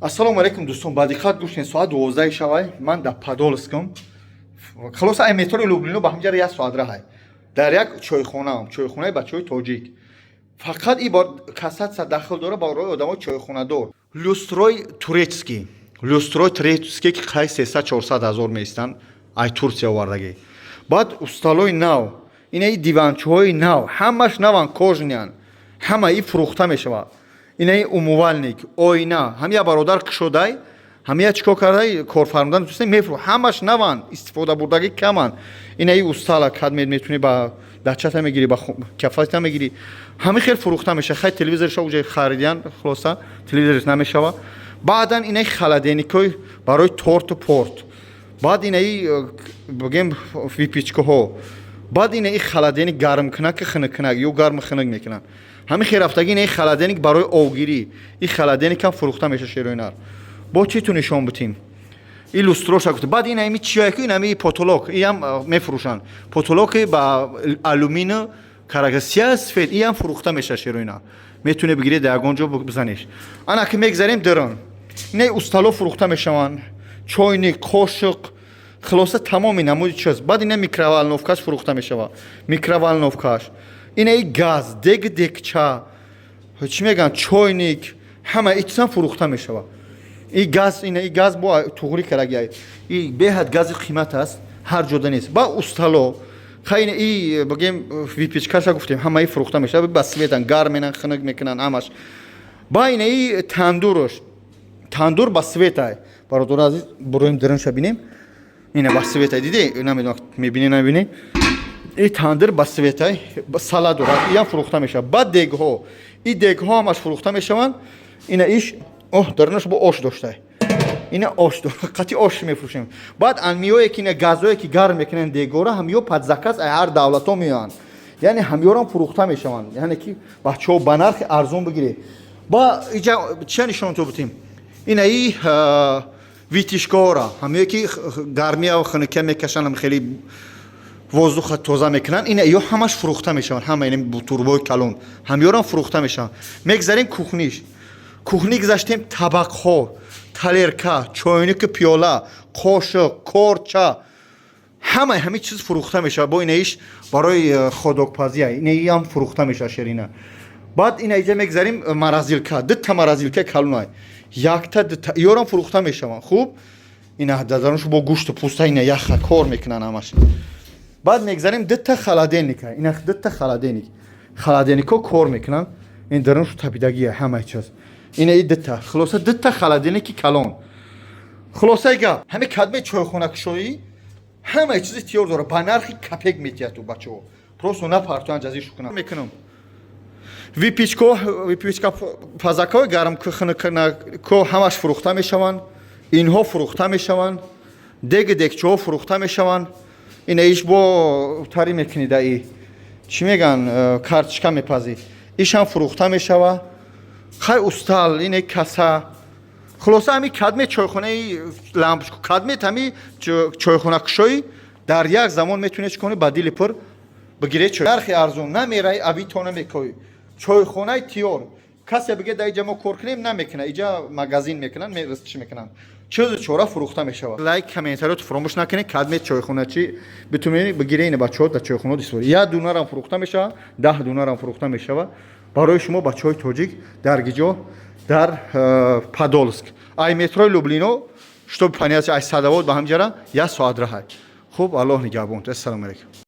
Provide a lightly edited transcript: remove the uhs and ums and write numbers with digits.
Ассалому алайкум, дӯстон, ба диққат гӯш кунед. Соат 12 шавай, ман дар Подольскам. Хулоса, ай метрои Люблино ба ҳамҷара як соат раҳай. Дар як чойхонаам, чойхонаи бачаҳои тоҷик. Фақат и бор касатса дахл дора барои одамои чойхонадор. Люстрои турецкий. Люстрои турецкий, ки қай 300-400 ҳазор меистанд, ай Турсия овардагӣ. Баъд усталои нав, инаи диванчаҳои нав, ҳамаш наван, кожаный ан. Ҳама и фурӯхта мешавад. Инаи умывальник, оина, ҳамия бародар кушодай, ҳамия чӣ кор кардай, корфармудан туста мефурӯ, ҳамаш наван, истифода бурдагӣ каман. Инаи устала кадмед метунӣ, ба дачата мегирӣ, ба кафата мегирӣ. Ҳами хел фурӯхта мешавад. Хай, телевизорша уҷа харидиян, хулоса, телевизорш намешава. Баъдан инаи холодильник ҳои барои торту порт. Баъд инаи бигем выпечка ҳо. Баъд инаи холодильник гармкунак, хунуккунак, ё гарму хунук мекунанд. Ҳамин хел рафтагӣ, инаи холодильник барои овгирӣ. Ин холодильник ҳам фурӯхта мешавад, шероинар. Бо чӣ ту нишон бутим? И люстроша гуфт. Баъд ин ами чия ки ин ами потолок, иам мефурӯшанд. Потолок и ба алюминий карага сия сфед, иам фурӯхта мешавад, шероина. Метуне бигиред, дар ягон ҷо бизанеш. Ана ки мегзарем дерон. Инаи устало фурӯхта мешаванд. Чойник, қошиқ, хулоса, тамоми намуди чиз. Баъд ина микроволновка ш фурӯхта мешавад. Микроволновка ш. Инаи газ, дег, дегча, чӣ мегӯянд, чойник, ҳама и чизам фурӯхта мешавад. И газ, ина и газ бо туғрӣ карагиай. И беҳад гази қимат аст, ҳар ҷода нест. Ба устало, хай, ина и бигем выпечка ша гуфтем, ҳамаи фурӯхта мешавад, ба свет ан, гарм менан, хунук мекунанд ҳамаш. Ба инаи тандурош, тандур ба свет ай. Бародари азиз, буроем диринша бинем. Ина ба свет ай, диди? Намедонам, мебинӣ, намебинӣ? И тандир ба свет ай, сала дорад, иам фурӯхта мешавад. Баъд дегҳо, и дегҳо ҳамаш фурӯхта мешаванд. Ина иш, оҳ, дарунаш бо ош доштай. Ина ош қати ош мефурӯшем. Баъд анмиёе ки ина газое ки гарм мекунанд дегора, ҳамиё под заказ ай ҳар давлатҳо меоянд, яъне ҳамиёрам фурӯхта мешаванд, яъне ки бачаҳо ба нархи арзон бигиред. Ба иҷа чия нишон то бутем? Инаи вытяжка ора, ҳамиё ки гармия хунукия мекашанд, хеле воздух а тоза мекунанд, ина ё ҳамаш фурӯхта мешаванд. Ҳама ин турбои калон ҳамиёрам фурӯхта мешаванд. Мегзарем кухня ш. Кухня гузаштем, табақҳо, тарелка, чойнику пиёла, қошиқ, корча, ҳамаи ҳамин чиз фурӯхта мешавад. Бо инаиш барои ходокпазия, инаиам фурӯхта мешавад, шерина. Баъд ина иҷа мегзарем, морозилка, дута морозилка калонай, якта, дута, иёрам фурӯхта мешаванд. Хуб, ина дарунаш бо гӯшту пӯста, ина яха кор мекунанд ҳамаш. Баъд мегзарем, дута холодильник а, ина дута холодильник, холодильник ҳо кор мекунанд, ин дарунаш тапидагия, ҳамаи чиз. Ина и дута, хулоса, дута холодильник и калон. Хулосаи гап, ҳами кадме чойхонакушоӣ, ҳамаи чизи тиёр дора, ба нархи копейка метиҳад. Ту бачаҳо просто напартоян, ҷазишу кунам мекунам. Выпечка, выпечка пазакҳои гарм хунукко ҳамаш фурӯхта мешаванд. Инҳо фурӯхта мешаванд, деги дегчаҳо фурӯхта мешаванд. Ина иш бо тари мекунӣ, даи чӣ меган, карточка мепазӣ, ишам фурӯхта мешава. Хай, устал, ине каса. Хулоса, ҳами кадме чойхонаи лампочку, кадмет ҳами чойхонакушоӣ, дар як замон метавонед чӣ кунед, ба дили пур бигиред чой, нархи арзон. Намераи, авито намекоӣ, чойхонаи тиёр. Касе биге, дар иҷа мо кор кунем, намекунад, иҷа магазин мекунанд, чӣ мекунанд, чизу чора фурӯхта мешавад. Лайк, комментариёт фуромӯш накунед. Кадмет чойхоначи битунед бигире, ина бачаҳо дар чойхона истифода. Як дунарам фурӯхта мешавад, 10 дунарам фурӯхта мешавад барои шумо, бачаҳои тоҷик, дар гиҷо, дар Подолск, ай метрои Люблино, чтобы понять, ай Садовод ба ҳамҷара як соат раҳай. Хуб, Аллоҳ нигаҳбон. Ассалому алайкум.